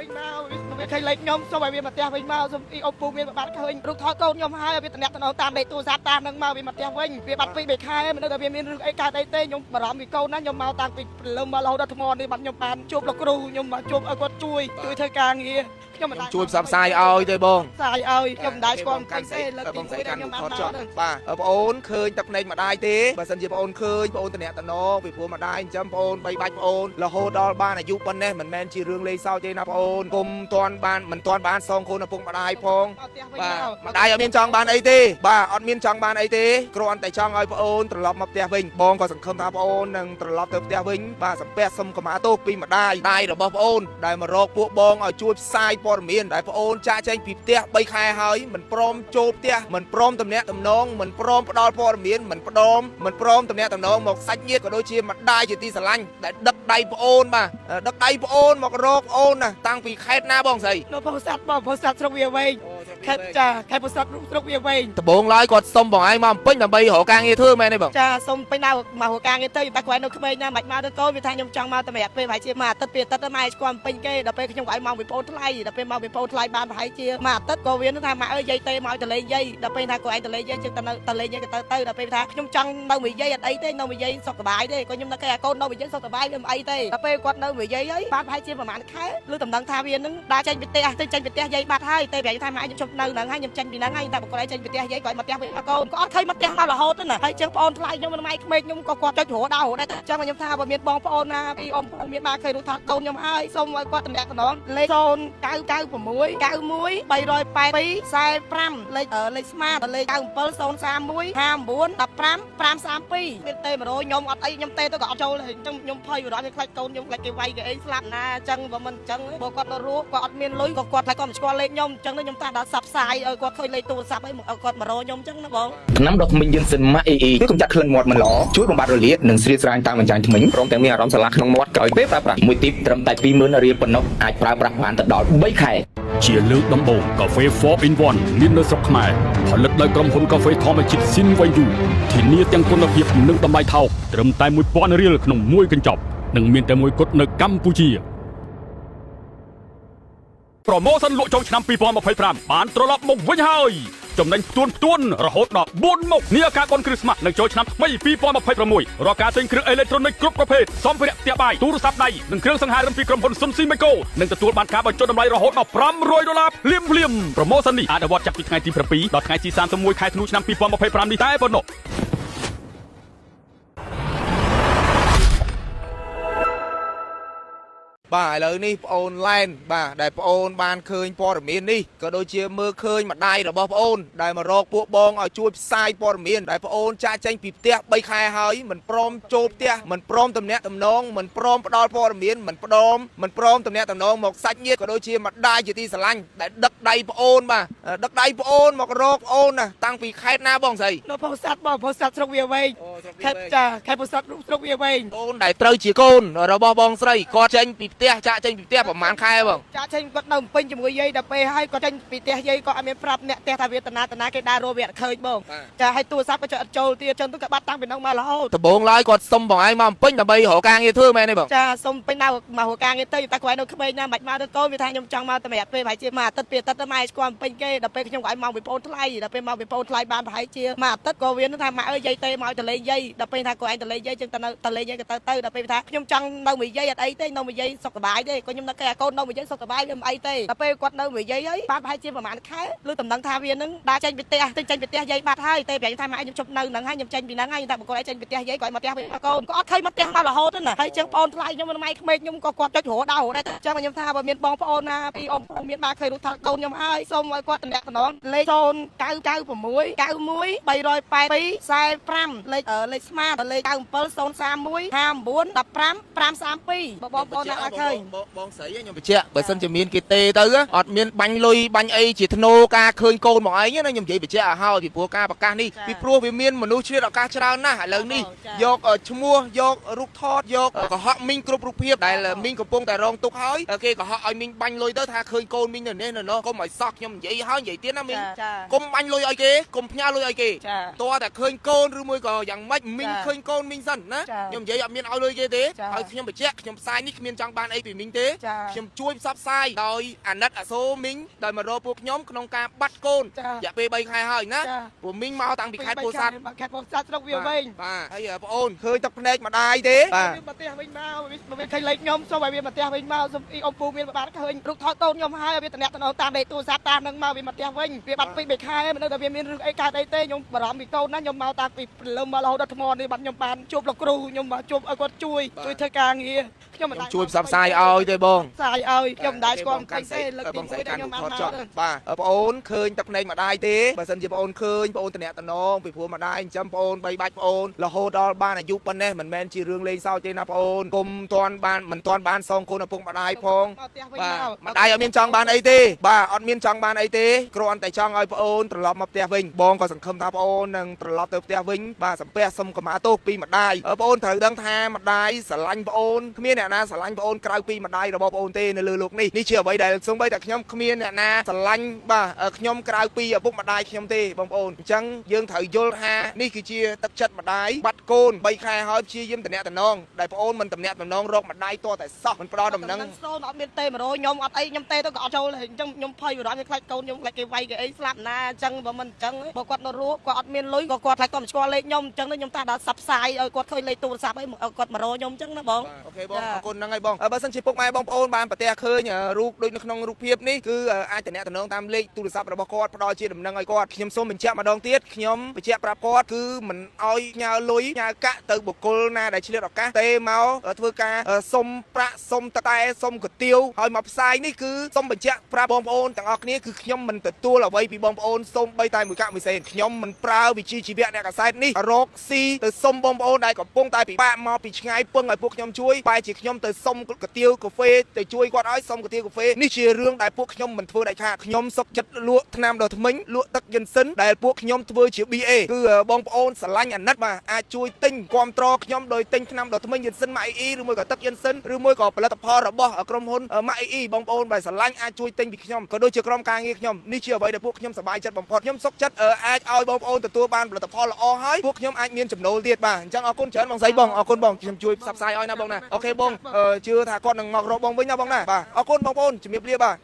វិញមកវាឃើញលេខខ្ញុំសូមឲ្យវាមកផ្ទះវិញមកសូមអ៊ីអ៊ំពូមានបាត់ឃើញរូបថតកូនខ្ញុំហើយឲ្យវាតំណតាមលេខទូរស័ព្ទតាមនឹងមកវាមកផ្ទះវិញវាបាត់2 3ខែមិនដឹងថាវាមានរឿងអីកើតអីទេខ្ញុំបារម្ភពីកូនណាខ្ញុំមកតាំងពីព្រលឹមមករហូតដល់ថ្មនេះបាត់ខ្ញុំបានជួបលោកគ្រូខ្ញុំមកជួបឲ្យគាត់ជួយធ្វើការងារខ្ញុំមិនជួយផ្សព្វផ្សាយឲ្យទេបងផ្សាយឲ្យខ្ញុំមិនដែលស្គាល់ពេញទេលើកទី1ខ្ញុំបានថតបាទបងអូនឃើញតែភ្នែកម្ដាយទេបើសិនជាបងអូនឃើញបងអូនតំណពីព្រោះម្ដាយចិញ្ចឹមបងអូនបីបាច់បងអូនរហូតដល់បានអាយុប៉ុណ្ណេះមិនមែនជារឿងលេងសើចទេណាបងអូនគុំតាន់បានមិនតាន់បានសងកូនឪពុកម្ដាយផងបាទម្ដាយអត់មានចង់បានអីទេបាទអត់មានចង់បានអីទេគ្រាន់តែចង់ឲ្យបងអូនត្រឡប់មកផ្ទះវិញបងក៏សង្ឃឹមថាបងអូននឹងត្រឡប់ទៅផ្ទះវិញបាទសំពះសុំកម្មាទោសពីម្ដាយរបស់បងអូនដែលមករកពួកបងឲ្យជួយផ្សាយព័ត៌មានដែលបងអូនចាក់ចែងពីផ្ទះ3ខែហើយមិនព្រមចូលផ្ទះមិនព្រមតំណងមិនព្រមផ្ដល់ព័ត៌មានមិនព្រមតំណងមកសាច់ញាតិក៏ដូចជាម្ដាយជាទីស្រឡាញ់ដែលដឹកដៃបងអូនបាទដឹកដៃបងអូនមករកបងអូនណាតាំងពីខេត្តណាបងស្រីនៅពោធិ៍សាត់បងពោធិ៍សាត់ស្រុកវាវែងខេត្តចាខេត្តពោធិ៍សាត់ស្រុកវាវែងដំបូងឡើយគាត់សុំបងឯងមកពេញដើម្បីរកការងារធ្វើមែនទេបងចាសុំពេញដល់មករកការងារទៅតែគាត់នៅក្មេងណាមិនមកទៅកូនវាថាខ្ញុំចង់មកតែរយៈពេលប្រហែលជាមួយអាទិត្យពីអាទិត្យទៅម៉ែស្គាល់ពេញគេដល់ពេលខ្ញុំក៏ឲ្យមកពីបងថ្លៃដល់ពេលមកពីបងថ្លៃបានប្រហែលជាមួយអាទិត្យក៏វាថាម៉ាក់អើយយាយទេមកទៅលេងយាយដល់ពេលថាគាត់ឯងទៅលេងយាយជិះទៅនៅទៅលេងយាយក៏ទៅដល់ពេលថាខ្ញុំចង់នៅមួយយាយអត់អីទេនៅមួយយាយសុខសប្បាយទេក៏ខ្ញុំនៅគេអាកូននៅមួយយាយសុខសប្បាយវាមិនអីទេដល់ពេលគាត់នៅមួយយាយហើយបានប្រហែលជាប្រហែលខែឬតំណឹងថាវានឹងដើរចេញពីផ្ទះទៅចេញពីផ្ទះយាយបាត់ហើយទេប្រាប់ថាម៉ាក់ខ្ញុំជប់នៅហ្នឹងហើយខ្ញុំចេញពីហ្នឹងហើយតែបើគាត់ឯងចេញពីផ្ទះយាយគាត់មកផ្ទះវិញកូនក៏អត់ឃើញមកផ្ទះមករហូតទេណាហើយចឹងបងថ្លៃខ្ញុំមិនម៉ែក្មេកខ្ញុំក៏គាត់ចុចរហូតដល់រហូតដែរចឹងខ្ញុំថាបើមានបងប្អូនណាពីអ៊ំមានបានឃើញរូបថតកូនខ្ញុំហើយសូមឲ្យគាត់តំណលេខ0 996 91 382 45លេខស្មាតលេខ97 031 59 15 532មានទេ100ខ្ញុំអត់អីខ្ញុំទេទៅក៏អត់ចូលទេអញ្ចឹងខ្ញុំភ័យបារម្ភខ្លាចកូនខ្ញុំខ្លាចគេវាយគេអីស្លាប់ណាអញ្ចឹងបើមិនអញ្ចឹងបើគាត់ទៅរស់គាត់អត់មានលុយក៏គាត់ខ្លាចគាត់មិនស្គាល់លេខខ្ញុំអញ្ចឹងខ្ញុំតាដល់សាប់ផ្សាយឲ្យគាត់ឃើញលេខទូរស័ព្ទអីមកឲ្យគាត់មករកខ្ញុំអញ្ចឹងណាបងថ្នាំដុសធ្មេញយិនសិនម៉ាអេអេជួយកម្ចាត់ក្លិនមាត់មិនល្អជួយបំបត្តិរលាកនិងស្រៀតស្រាញតាមអញ្ចាញធ្មេញព្រមទាំងមានអារម្មណ៍ស្រឡះក្នុងមាត់ក្រោយពេលប្រើប្រាស់មួយទីបត្រឹមតែ20000រៀលប៉ុណ្ណោះអាចប្រើប្រាស់បានទៅដល់3ខែជាលើកដំបូងកាហ្វេ4 in 1មាននៅស្រុកខ្មែរផលិតដោយក្រុមហ៊ុនកាហ្វេធម្មជាតិស៊ីនវ៉ៃយូធានាទាំងគុណភាពនិងតម្លៃថោកត្រឹមតែ1000រៀលក្នុងមួយកញ្ចប់និងមានតែមួយគត់នៅកម្ពុជាប្រូម៉ូសិនលក់ចូលឆ្នាំ2025បានត្រឡប់មកវិញហើយចំណេញផ្ទួនរហូតដល់4មុខនាឱកាសបុណ្យគ្រីស្មាស់និងចូលឆ្នាំថ្មី2026រាល់ការទិញគ្រឿងអេឡិចត្រូនិកគ្រប់ប្រភេទសម្ភារៈផ្ទះបាយទូរស័ព្ទដៃនិងគ្រឿងសង្ហារិមពីក្រុមហ៊ុនស៊ុនស៊ីមេកូនឹងទទួលបានការបញ្ចុះតម្លៃរហូតដល់$500ភ្លាមប្រូម៉ូសិននេះអនុវត្តចាប់ពីថ្ងៃទី7ដល់ថ្ងៃទី31ខែធ្នូឆ្នាំ2025នេះតែប៉ុណ្ណោះបាទឥឡូវនេះប្អូនឡែនបាទដែលប្អូនបានឃើញព័ត៌មាននេះក៏ដូចជាមើលឃើញម្ដាយរបស់ប្អូនដែលមករកពួកបងឲ្យជួយផ្សាយព័ត៌មានដែលប្អូនចាក់ចេញពីផ្ទះ3ខែហើយមិនព្រមចូលផ្ទះមិនព្រមតំណងមិនព្រមផ្ដល់ព័ត៌មានមិនព្រមតំណងមកសាច់ញាតិក៏ដូចជាម្ដាយជាទីស្រឡាញ់ដែលដឹកដៃប្អូនបាទដឹកដៃប្អូនមករកប្អូនណាតាំងពីខេត្តណាបងស្រីនៅពោធិ៍សាត់បងពោធិ៍សាត់ស្រុកវាវែងខេត្តចាខេត្តពោធិ៍សាត់ស្រុកវាវែងអូនដែលត្រូវជាកូនរបស់បងស្រីគាត់ចេញពីផ្ទះចាក់ចេញពីផ្ទះប្រហែលខែបងចាក់ចេញគាត់នៅពេញជាមួយយាយដល់ពេលហើយគាត់ចេញពីផ្ទះយាយក៏អត់មានប្រាប់អ្នកផ្ទះថាវាតាណាគេដើររកវាអត់ឃើញបងចាឲ្យទូរស័ព្ទក៏ចុចអត់ចូលទៀតចឹងទៅក៏បាត់តាំងពីនោះមករហូត ដំបូងឡើយគាត់សុំបងឯងមកពេញដើម្បីរកការងារធ្វើមែនទេបងចាសុំពេញដល់មករកការងារទៅតែគាត់នៅក្មេងណាមិនមកទៅកូនវាថាខ្ញុំចង់មកតែរយៈពេលប្រហែលជាមួយអាទិត្យពីអាទិត្យទៅម៉ែស្គាល់ពេញគេដល់ពេលខ្ញុំក៏ឲ្យមកពីបងថ្លៃដល់ពេលមកពីបងថ្លៃបានប្រហែលជាមួយអាទិត្យក៏វាថាម៉ាក់អើយយាយទេមកទៅលេងយាយដល់ពេលថាគាត់ឯងទៅលេងយាយចឹងទៅនៅទៅលេងយាយក៏ទៅដល់ពេលថាខ្ញុំចង់នៅមួយយាយអត់អីទេនៅមួយយាយសុខសប្បាយទេក៏ខ្ញុំនៅគេអាកូននៅមួយយាយសុខសប្បាយវាមិនអីទេដល់ពេលគាត់នៅមួយយាយហើយបានប្រហែលជាប្រហែលខែឬតំណឹងថាវានឹងដើរចេញពីផ្ទះទៅចេញពីផ្ទះយាយបាត់ហើយទេប្រាប់ថាម៉ែខ្ញុំជប់នៅហ្នឹងហើយខ្ញុំចេញពីហ្នឹងហើយតែបើគាត់ឯងចេញពីផ្ទះយាយគាត់មកផ្ទះវិញកូនក៏អត់ឃើញមកផ្ទះមករហូតទេណាហើយចឹងបងថ្លៃខ្ញុំមិនម៉ែក្មេកខ្ញុំក៏គាត់ចុចរហូតដល់រហូតដែរចឹងខ្ញុំថាបើមានបងប្អូនណាពីអ៊ំមានបានឃើញរូបថតកូនខ្ញុំហើយសូមឲ្យគាត់តំណលេខ0 996 91 382 45លេខស្មាតលេខ97 031 59 15 532បងប្អូនណាអត់ឃើញ បងស្រីខ្ញុំបញ្ជាក់បើសិនជាមានគេទេទៅអត់មានបាញ់លុយបាញ់អីជាធ្នូការឃើញកូនមកឯងណាខ្ញុំនិយាយបញ្ជាក់ឲ្យហើយពីព្រោះការប្រកាសនេះពីព្រោះវាមានមនុស្សឆ្លៀតឱកាសច្រើនណាស់ឥឡូវនេះយកឈ្មោះយករូបថតយកកុហកមីងគ្រប់រូបភាពដែលមីងកំពុងតែរងទុក្ខហើយគេកុហកឲ្យមីងបាញ់លុយទៅថាឃើញកូនមីងនៅនេះនៅនោះកុំឲ្យសោះខ្ញុំនិយាយហើយនិយាយទៀតណាមីងកុំបាញ់លុយឲ្យគេកុំផ្ញើលុយឲ្យគេតើតែឃើញកូនឬមួយក៏យ៉ាងម៉េចមីងឃើញកូនមីងសិនណាខ្ញុំនិយាយអត់មានឲ្យលុយគេទេហើយខ្ញុំបញ្ជាក់ខ្ញុំផ្សាយនេះគ្មានចង់បាន អីពីមីងទេខ្ញុំជួយផ្សព្វផ្សាយដោយអាណិតអាសូរមីងដោយមករកពួកខ្ញុំក្នុងការបាត់កូនរយៈពេល3ខែហើយណាព្រោះមីងមកតាំងពីខេត្តពោធិ៍សាត់ខេត្តពោធិ៍សាត់ស្រុកវាវិញបាទហើយបងអូនឃើញទឹកភ្នែកម្ដាយទេបាទវាមកផ្ទះវិញមកវាឃើញលេខខ្ញុំសូមឲ្យវាមកផ្ទះវិញមកសូមអ៊ីអ៊ំពូមានបានឃើញរូបថតកូនខ្ញុំហើយវាតំណតំណងតាមលេខទូរស័ព្ទតាមនឹងមកវាមកផ្ទះវិញវាបាត់ពី3ខែមិនដឹងថាវាមានរឿងអីកើតអីទេខ្ញុំបារម្ភពីកូនណាខ្ញុំមកតាំងពីព្រលឹមមករហូតដល់ថ្មនេះបាត់ខ្ញុំបានជួបលោកគ្រូខ្ញុំមកជួបឲ្យគាត់ជួយធ្វើការងារខ្ញុំមិនជួយផ្សព្វផ្សាយឲ្យទេបងផ្សាយឲ្យខ្ញុំមិនដែលស្គាល់ពេញទេលើកទី1ដែលខ្ញុំបានមកបាទបងអូនឃើញទឹកភ្នែកម្ដាយទេបើសិនជាបងអូនឃើញបងអូនតំណតំណងពីព្រោះម្ដាយចិញ្ចឹមបងអូនបីបាច់បងអូនរហូតដល់បានអាយុប៉ុណ្ណេះមិនមែនជារឿងលេងសើចទេណាបងអូនគុំទាន់បានមិនទាន់បានសងគុណឪពុកម្ដាយផងបាទម្ដាយអត់មានចង់បានអីទេបាទអត់មានចង់បានអីទេគ្រាន់តែចង់ឲ្យបងអូនត្រឡប់មកផ្ទះវិញបងក៏សង្ឃឹមថាបងអូននឹងត្រឡប់ទៅផ្ទះវិញបាទសំពះសុំកម្មាទោសពីម្ដាយបងអូនត្រូវដឹងថាម្ដាយស្រឡាញ់បងអូនគ្មានអ្នកណាស្រឡាញ់បងអូនក្រៅពីម្ដាយរបស់បងអូនទេនៅលើលោកនេះនេះជាអ្វីដែលសូម្បីតែខ្ញុំគ្មានអ្នកណាស្រឡាញ់បាទខ្ញុំក្រៅពីឪពុកម្ដាយខ្ញុំទេបងប្អូនអញ្ចឹងយើងត្រូវយល់ថានេះគឺជាទឹកចិត្តម្ដាយបាត់កូន3ខែហើយព្យាយាមតំណតំណងដែលបងអូនមិនតំណតំណងរកម្ដាយតតែសោះមិនផ្ដល់ដំណឹងសូនអត់មានទេ100ខ្ញុំអត់អីខ្ញុំទេទៅក៏អត់ចូលទេអញ្ចឹងខ្ញុំភ័យបារម្ភខ្ញុំខ្លាចកូនខ្ញុំខ្លាចគេវាយគេអីស្លាប់ណាអញ្ចឹងបើមិនអញ្ចឹងបើគាត់នៅរស់គាត់អត់មានលុយក៏គាត់ខ្លាចគាត់មិនស្គាល់លេខខ្ញុំអញ្ចឹងខ្ញុំតាដល់សាប់ផ្សាយឲ្យគាត់ឃើញលេខទូរស័ព្ទអីគាត់មករកខ្ញុំអញ្ចឹងណាបងអូខេបងអរគុណហ្នឹងហើយបងបើសិនជាពុកម៉ែបងប្អូនបានប្រទះឃើញរូបដូចនៅក្នុងរូបភាពនេះគឺអាចតំណតំណងតាមលេខទូរស័ព្ទរបស់គាត់ផ្ដល់ជាដំណឹងឲ្យគាត់ខ្ញុំសូមបញ្ជាក់ម្ដងទៀតខ្ញុំបញ្ជាក់ប្រាប់គាត់គឺមិនឲ្យញើលុយញើកាក់ទៅបុគ្គលណាដែលឆ្លៀតឱកាសទេមកធ្វើការសុំប្រាក់សុំតតែសុំកាទៀវហើយមកផ្សាយនេះគឺសូមបញ្ជាក់ប្រាប់បងប្អូនទាំងអស់គ្នាគឺខ្ញុំមិនទទួលអ្វីពីបងប្អូនសូមបីតែមួយកាក់មួយសេនខ្ញុំមិនប្រើវិជ្ជាជីវៈអ្នកកាសែតនេះរកស៊ីទៅសុំបងប្អូនដែលកំពុងតែពិបាកមកពីឆ្ងាយពឹងឲ្យពួកខ្ញុំជួយបែរជាខ្ញុំទៅសុំកាទៀវកាហ្វេទៅជួយគាត់ឲ្យសុំកាទៀវកាហ្វេនេះជារឿងដែលពួកខ្ញុំមិនធ្វើដាច់ខាតខ្ញុំសុខចិត្តលក់ថ្នាំដល់ថ្មិញលក់ទឹកយិនសិនដែលពួកខ្ញុំធ្វើជា BA គឺបងប្អូនស្រឡាញ់អាណិតបាទអាចជួយទិញគាំទ្រខ្ញុំដោយទិញថ្នាំដល់ថ្មិញយិនសិនម៉ាក់អ៊ីឬមួយក៏ទឹកយិនសិនឬមួយក៏ផលិតផលរបស់ក្រុមហ៊ុនម៉ាក់អ៊ីបងប្អូនដែលស្រឡាញ់អាចជួយទិញពីខ្ញុំក៏ដូចជាក្រុមការងារខ្ញុំនេះជាអ្វីដែលពួកខ្ញុំសប្បាយចិត្តបំផុតខ្ញុំសុខចិត្តអាចឲ្យបងប្អូនទទួលបានផលិតផលល្អហើយពួកខ្ញុំអាចមានចំណូលទៀតបាទអញ្ចឹងអរគុណច្រើនបងស្រីបងអរគុណបងខ្ញុំជួយផ្សព្វផ្សាយឲ្យណាបងណាអូខេបងជឿថាគាត់នឹងមករកបងវិញណាបងណាបាទអរគុណបងប្អូនជំរាបលាបាទ